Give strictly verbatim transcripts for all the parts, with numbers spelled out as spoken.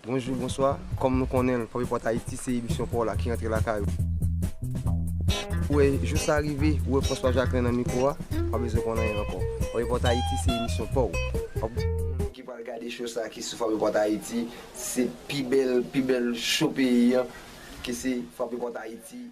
Bonjou, bonswa. Kòm nou konnen l, Fò Repòt Ayiti se emisyon pa w la ki rantre lakay ou. Ou wè, jou sa rive, ou wè François Jacquelin nan mikwo a, pa bezwen konn anyen ankò. Fò Repòt Ayiti se emisyon pa w. Ki pral gade show sa ki sou Fò Repòt Ayiti, se pi bèl, pi bèl show peyi an, ki se Fò Repòt Ayiti.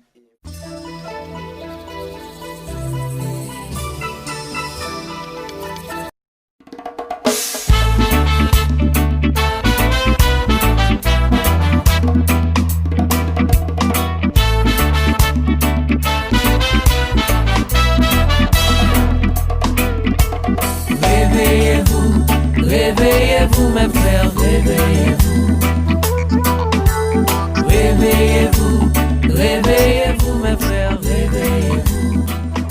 Réveillez-vous, réveillez-vous, mes frères, réveillez-vous. Réveillez-vous, réveillez-vous, mes frères, réveillez-vous.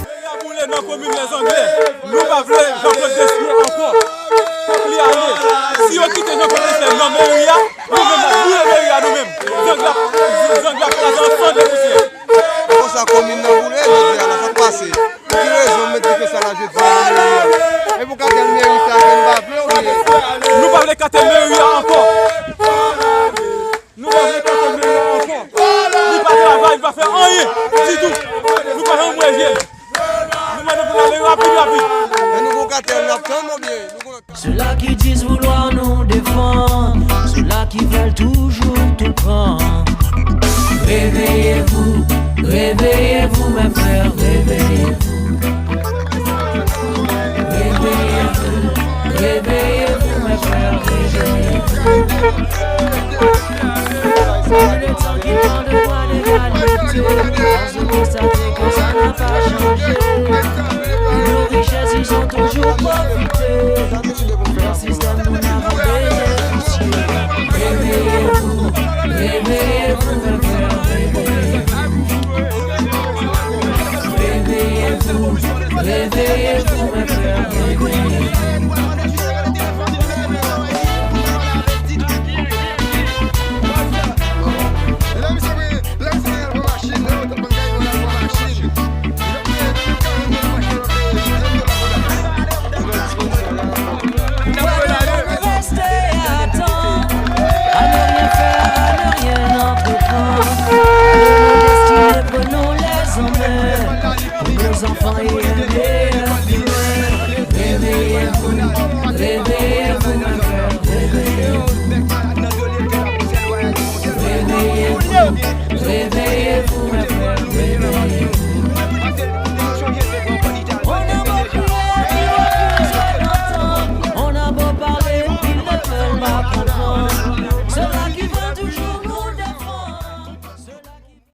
Meri a boule nan komin Lèzanglè. Nou pa vle Jean Claude Destiné ankò. Fòk li ale. Si yo kite Jean Claude Destiné nan meri a, nou menm n ap boule meri a nou menm. Zang la, zang la kraze an sann e pousyè. Konsa komin nan boule jodi a la, sa k pase? Pou ki rezon nou met dife sa la jodi a nan meri a? E pou katèl meri sa ke nou pa vle oubyen? Nou pa vle katèl meri a ankò. Nou pa vle katèl meri a ankò. Li pa travay, li pa fè anyen ditou. Nou pa janm wè je l. Nou mande pou l ale rapid, rapid. E nou gon katèl n ap tann oubyen? Nou gon lòt katèl? Ceux-là qui disent vouloir nous défendre, ceux-là qui veulent toujours tout prendre. Réveillez-vous, réveillez-vous, mes frères, réveillez-vous. Réveillez-vous, réveillez-vous, mes frères, réveillez-vous. C'est le temps qu'il faut de droit d'égalité, parce que ça fait que ça n'a pas changé. Nos richesses, ils ont toujours profité.